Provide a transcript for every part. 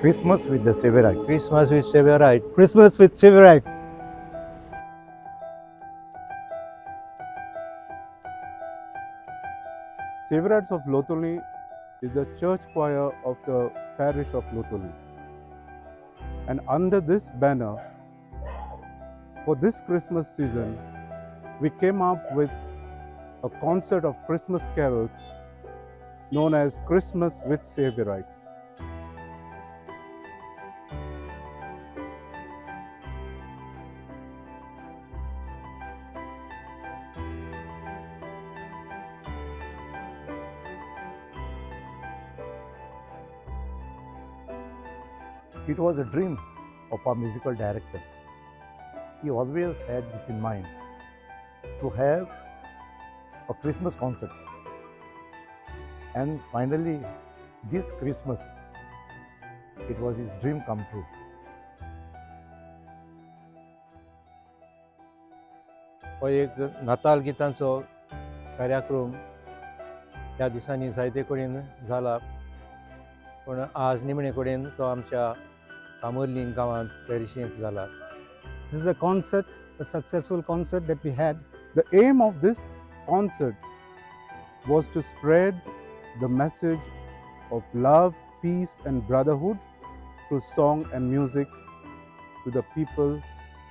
Christmas with the Xavierites. Christmas with Xavierites. Christmas with Xavierites. Xavierites of Loutolim is the church choir of the parish of Loutolim. And under this banner, for this Christmas season, we came up with a concert of Christmas carols known as Christmas with Xavierites. It was a dream of our musical director. He always had this in mind, to have a Christmas concert. And finally, this Christmas, it was his dream come true. हो एक नाताल गितांचो कार्यक्रम ह्या दिसांनी जायते कडेन जाला, पूण आज निमणे कडेन तो आमच्या कामुर्ली गांवांत पेरिशेंत जाला. This is a concert, a successful concert that we had. The aim of this concert was to spread the message of love, peace and brotherhood through song and music to the people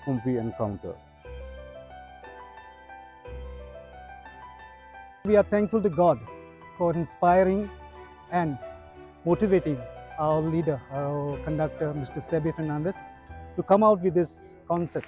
whom we encounter. We are thankful to God for inspiring and motivating our leader, our conductor, Mr. Sebi Fernandez, to come out with this concert.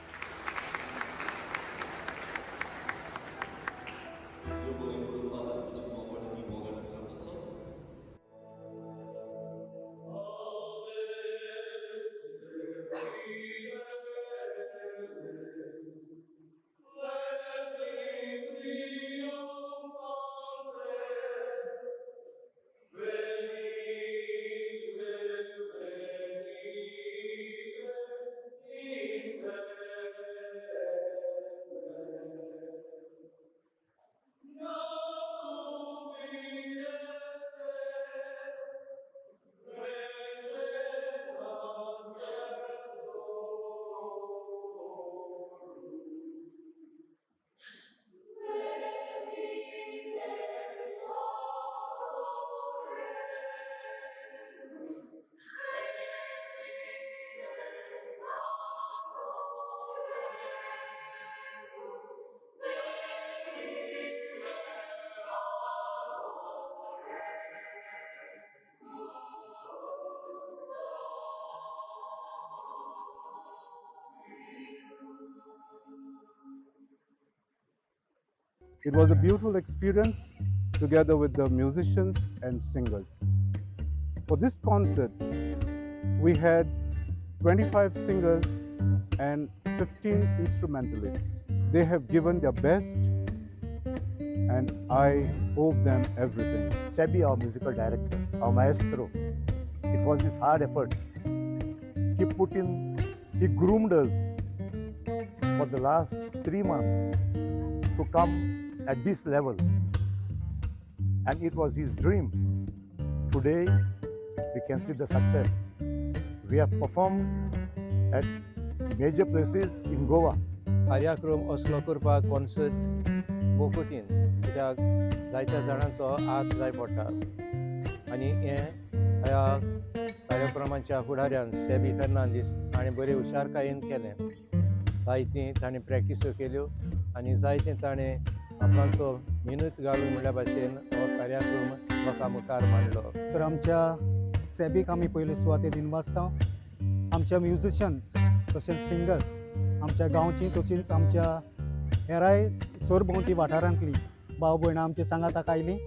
It was a beautiful experience together with the musicians and singers. For this concert, we had 25 singers and 15 instrumentalists. They have given their best and I owe them everything. Sebi, our musical director, our maestro, it was his hard effort. He put in, he groomed us for the last 3 months to come at this level. And it was his dream. Today, we can see the success. We have performed at major places in Goa. कार्यक्रम असलो करपाक concert भोव कठीण, कित्याक जायत्या जाणांचो हात जाय पडटा आनी हें ह्या कार्यक्रमाच्या फुडाऱ्यान सेबी फेर्नांदीस हाणें बरे हुशारकायेन केलें. जायतीं ताणें प्रॅक्टिस्यो केल्यो आनी जायतें ताणें आपणाचो मेहनत घालून म्हणल्या भाशेन हो कार्यक्रम लोकां मुखार मांडलो. तर आमच्या सेबीक आमी पयले सुवातेर दिनवासता. आमच्या म्युजिशन्स तशेंच सिंगर्स आमच्या गांवची तशींच आमच्या हेराय सरभोंवती वाठारांतली भाव भयणां आमच्या सांगाताक आयलीं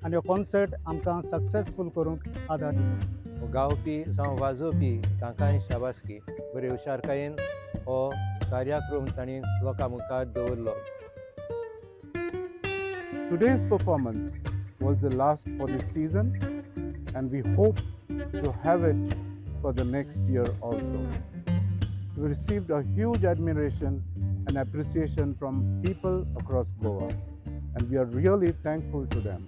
आनी हो कॉन्सर्ट आमकां सक्सेसफूल करूंक आदार दिलो. गावपी जावं वाजोवपी तांकांय शाबासकी. बरे हुशारकायेन हो कार्यक्रम तांणी लोकां मुखार दवरलो. Today's performance was the last for this season and we hope to have it for the next year also. We received a huge admiration and appreciation from people across Goa and we are really thankful to them.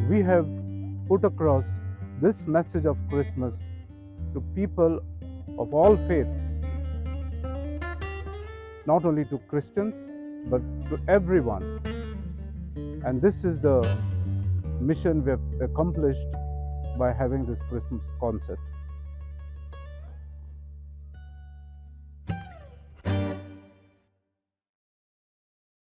We have put across this message of Christmas to people of all faiths, not only to Christians, but to everyone. And this is the mission we have accomplished by having this Christmas concert.